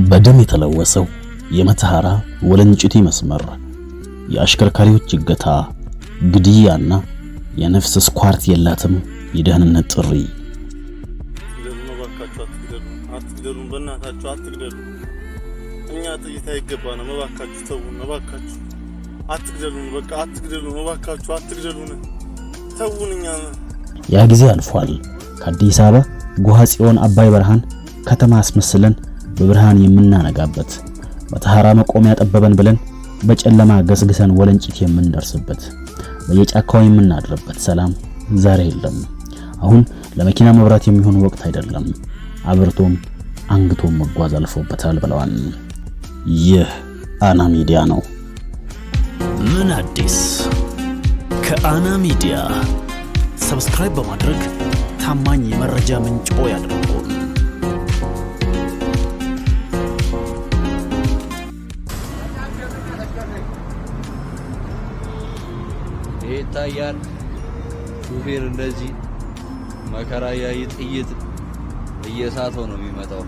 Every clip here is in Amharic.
በደም የተለወሰው የመተሐራ ወለንጭቲ መስመር የአሽከርካሪዎች እገታ፣ ግድያና የነፍስ ስኳርት የላትም የደህንነት ጥሪ። አትግደሉን፣ እባካችሁ አትግደሉን፣ አትግደሉን፣ በእናታችሁ አትግደሉን። እኛ ጥይት አይገባንም፣ እባካችሁ ተዉን፣ እባካችሁ አትግደሉን፣ በቃ አትግደሉን፣ እባካችሁ አትግደሉን፣ ተዉን። እኛ ያ ጊዜ አልፏል። ከአዲስ አበባ ጎሃ ጽዮን አባይ በረሃን ከተማ አስመስለን በብርሃን የምናነጋበት፣ መተሐራ መቆሚያ ጠበበን ብለን በጨለማ ገስግሰን ወለንጭት የምንደርስበት፣ በየጫካው የምናድርበት ሰላም ዛሬ የለም። አሁን ለመኪና መብራት የሚሆን ወቅት አይደለም። አብርቶም አንግቶም መጓዝ አልፎበታል ብለዋል። ይህ አና ሚዲያ ነው። ምን አዲስ ከአና ሚዲያ subscribe በማድረግ ታማኝ የመረጃ ምንጭ ያድርጉን። ይሄ ይታያል። ሹፌር እንደዚህ መከራ እያየ ጥይት እየሳተው ነው የሚመጣው።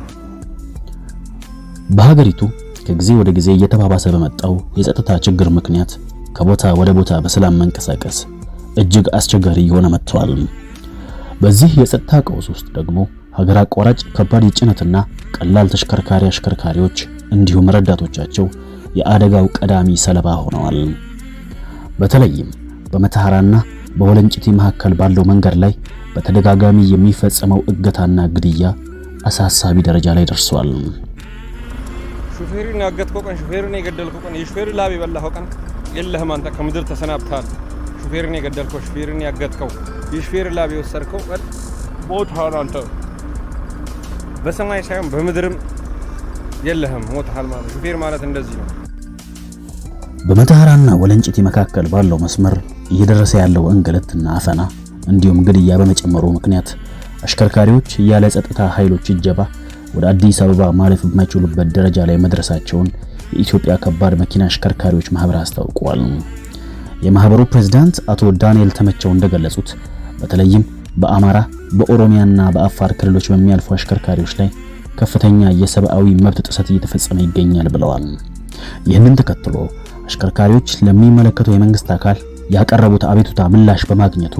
በሀገሪቱ ከጊዜ ወደ ጊዜ እየተባባሰ በመጣው የጸጥታ ችግር ምክንያት ከቦታ ወደ ቦታ በሰላም መንቀሳቀስ እጅግ አስቸጋሪ እየሆነ መጥቷል። በዚህ የጸጥታ ቀውስ ውስጥ ደግሞ ሀገር አቋራጭ ከባድ የጭነትና ቀላል ተሽከርካሪ አሽከርካሪዎች እንዲሁም ረዳቶቻቸው የአደጋው ቀዳሚ ሰለባ ሆነዋል። በተለይም በመተሐራና በወለንጭቲ መካከል ባለው መንገድ ላይ በተደጋጋሚ የሚፈጸመው እገታና ግድያ አሳሳቢ ደረጃ ላይ ደርሷል። ሹፌሩን ያገትከው ቀን፣ ሹፌሩን የገደልከው ቀን፣ የሹፌሩን ላብ የበላኸው ቀን የለህም። አንተ ከምድር ተሰናብተሃል። ሹፌሩን የገደልከው፣ ሹፌሩን ያገትከው፣ የሹፌሩን ላብ የወሰድከው ቀን ሞትሃል። አንተ በሰማይ ሳይሆን በምድርም የለህም፣ ሞትሃል ማለት። ሹፌር ማለት እንደዚህ ነው። በመተሐራና ወለንጭቲ መካከል ባለው መስመር እየደረሰ ያለው እንግልትና አፈና እንዲሁም ግድያ በመጨመሩ ምክንያት አሽከርካሪዎች ያለ ጸጥታ ኃይሎች እጀባ ወደ አዲስ አበባ ማለፍ በማይችሉበት ደረጃ ላይ መድረሳቸውን የኢትዮጵያ ከባድ መኪና አሽከርካሪዎች ማህበር አስታውቋል። የማህበሩ ፕሬዝዳንት አቶ ዳንኤል ተመቸው እንደገለጹት በተለይም በአማራ፣ በኦሮሚያና በአፋር ክልሎች በሚያልፉ አሽከርካሪዎች ላይ ከፍተኛ የሰብአዊ መብት ጥሰት እየተፈጸመ ይገኛል ብለዋል። ይህንን ተከትሎ አሽከርካሪዎች ለሚመለከተው የመንግስት አካል ያቀረቡት አቤቱታ ምላሽ በማግኘቱ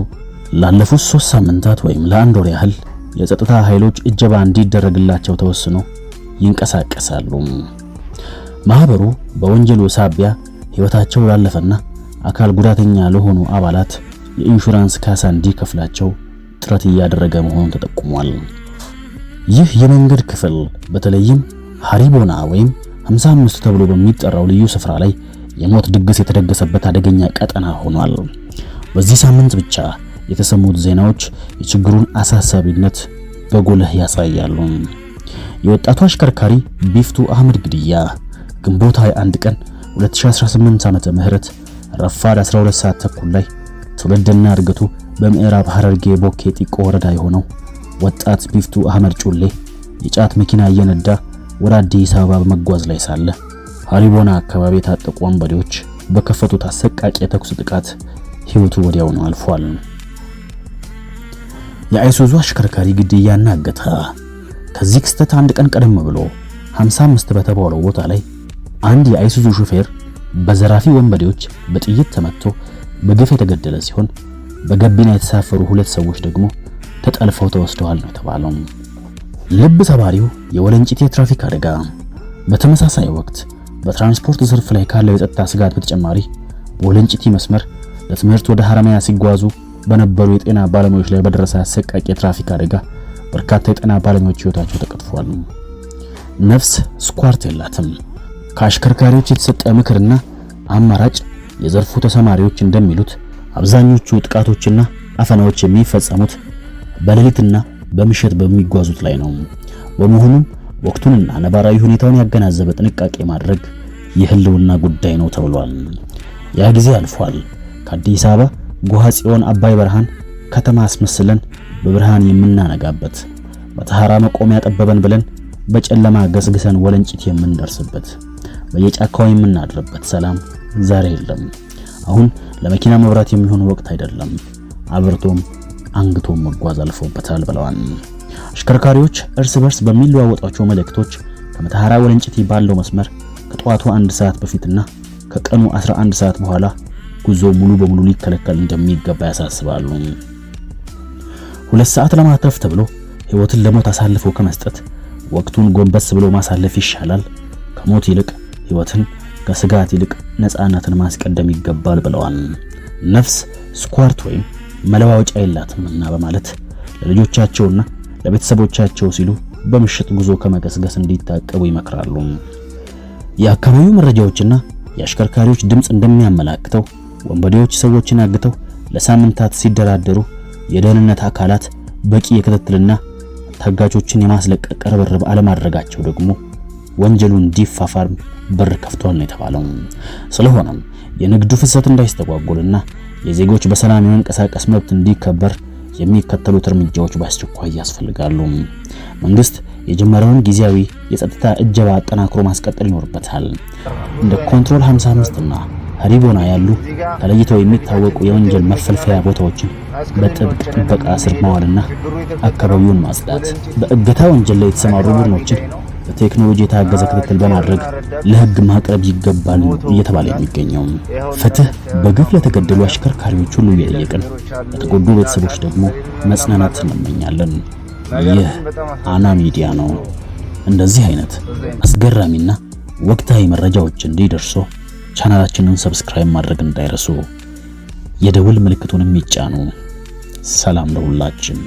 ላለፉት 3 ሳምንታት ወይም ለአንድ ወር ያህል የጸጥታ ኃይሎች እጀባ እንዲደረግላቸው ተወስኖ ይንቀሳቀሳሉ። ማህበሩ በወንጀሉ ሳቢያ ህይወታቸው ላለፈና አካል ጉዳተኛ ለሆኑ አባላት የኢንሹራንስ ካሳ እንዲከፍላቸው ጥረት እያደረገ መሆኑን ተጠቁሟል። ይህ የመንገድ ክፍል በተለይም ሃሪቦና ወይም 55 ተብሎ በሚጠራው ልዩ ስፍራ ላይ የሞት ድግስ የተደገሰበት አደገኛ ቀጠና ሆኗል። በዚህ ሳምንት ብቻ የተሰሙት ዜናዎች የችግሩን አሳሳቢነት በጉልህ ያሳያሉ። የወጣቱ አሽከርካሪ ቢፍቱ አህመድ ግድያ ግንቦት 21 ቀን 2018 ዓመተ ምህረት ረፋድ 12 ሰዓት ተኩል ላይ ትውልድና እድገቱ በምዕራብ ሐረርጌ ቦኬ ጢቆ ወረዳ የሆነው ወጣት ቢፍቱ አህመድ ጩሌ የጫት መኪና እየነዳ ወደ አዲስ አበባ በመጓዝ ላይ ሳለ ሃሪቦና አካባቢ የታጠቁ ወንበዴዎች በከፈቱት አሰቃቂ የተኩስ ጥቃት ህይወቱ ወዲያውኑ አልፏል። የአይሱዙ አሽከርካሪ ግድያና እገታ ከዚህ ክስተት አንድ ቀን ቀደም ብሎ 55 በተባለው ቦታ ላይ አንድ የአይሱዙ ሹፌር በዘራፊ ወንበዴዎች በጥይት ተመትቶ በግፍ የተገደለ ሲሆን በገቢና የተሳፈሩ ሁለት ሰዎች ደግሞ ተጠልፈው ተወስደዋል ነው የተባለው። ልብ ሰባሪው የወለንጭቲ የትራፊክ አደጋ በተመሳሳይ ወቅት በትራንስፖርት ዘርፍ ላይ ካለው የጸጥታ ስጋት በተጨማሪ በወለንጭቲ መስመር ለትምህርት ወደ ሐረማያ ሲጓዙ በነበሩ የጤና ባለሙያዎች ላይ በደረሰ አሰቃቂ የትራፊክ አደጋ በርካታ የጤና ባለሙያዎች ህይወታቸው ተቀጥፏል። ነፍስ ስኳርት የላትም። ከአሽከርካሪዎች የተሰጠ ምክርና አማራጭ የዘርፉ ተሰማሪዎች እንደሚሉት አብዛኞቹ ጥቃቶችና አፈናዎች የሚፈጸሙት በሌሊትና በምሽት በሚጓዙት ላይ ነው። በመሆኑም ወቅቱንና ነባራዊ ሁኔታውን ያገናዘበ ጥንቃቄ ማድረግ የህልውና ጉዳይ ነው ተብሏል። ያ ጊዜ አልፏል። ከአዲስ አበባ ጎሃ ጽዮን አባይ በረሃን ከተማ አስመስለን በብርሃን የምናነጋበት፣ መተሐራ መቆሚያ ጠበበን ብለን በጨለማ ገስግሰን ወለንጭት የምንደርስበት፣ በየጫካው የምናድርበት ሰላም ዛሬ የለም። አሁን ለመኪና መብራት የሚሆን ወቅት አይደለም። አብርቶም አንግቶም መጓዝ አልፎበታል ብለዋል። አሽከርካሪዎች እርስ በርስ በሚለዋወጧቸው መልእክቶች ከመተሐራ ወለንጭቲ ባለው መስመር ከጠዋቱ 1 ሰዓት በፊትና ከቀኑ 11 ሰዓት በኋላ ጉዞ ሙሉ በሙሉ ሊከለከል እንደሚገባ ያሳስባሉ። 2 ሰዓት ለማትረፍ ተብሎ ሕይወትን ለሞት አሳልፎ ከመስጠት ወቅቱን ጎንበስ ብሎ ማሳለፍ ይሻላል። ከሞት ይልቅ ሕይወትን፣ ከስጋት ይልቅ ነፃነትን ማስቀደም ይገባል ብለዋል። ነፍስ ስኳርት ወይም መለዋወጫ የላትምና በማለት ለልጆቻቸውና ለቤተሰቦቻቸው ሲሉ በምሽት ጉዞ ከመገስገስ እንዲታቀቡ ይመክራሉ። የአካባቢው መረጃዎችና የአሽከርካሪዎች ድምጽ እንደሚያመላክተው ወንበዴዎች ሰዎችን አግተው ለሳምንታት ሲደራደሩ የደህንነት አካላት በቂ የክትትልና ታጋቾችን የማስለቀቅ ርብርብ አለማድረጋቸው ደግሞ ወንጀሉ እንዲፋፋም በር ከፍቷል ነው የተባለው። ስለሆነም የንግዱ ፍሰት እንዳይስተጓጎልና የዜጎች በሰላም የመንቀሳቀስ መብት እንዲከበር የሚከተሉት እርምጃዎች በአስቸኳይ ያስፈልጋሉ። መንግስት የጀመረውን ጊዜያዊ የጸጥታ እጀባ አጠናክሮ ማስቀጠል ይኖርበታል። እንደ ኮንትሮል 55 እና ሀሪቦና ያሉ ተለይተው የሚታወቁ የወንጀል መፈልፈያ ቦታዎችን በጥብቅ ጥበቃ ስር ማዋልና አካባቢውን ማጽዳት፣ በእገታ ወንጀል ላይ የተሰማሩ ቡድኖችን በቴክኖሎጂ የታገዘ ክትትል በማድረግ ለሕግ ማቅረብ ይገባል እየተባለ የሚገኘው። ፍትህ በግፍ ለተገደሉ አሽከርካሪዎች ሁሉ እየጠየቅን ለተጎዱ ቤተሰቦች ደግሞ መጽናናት እንመኛለን። ይህ አና ሚዲያ ነው። እንደዚህ አይነት አስገራሚና ወቅታዊ መረጃዎች እንዲደርሱ ቻናላችንን subscribe ማድረግ እንዳይረሱ፣ የደውል ምልክቱንም ይጫኑ። ሰላም ለሁላችን።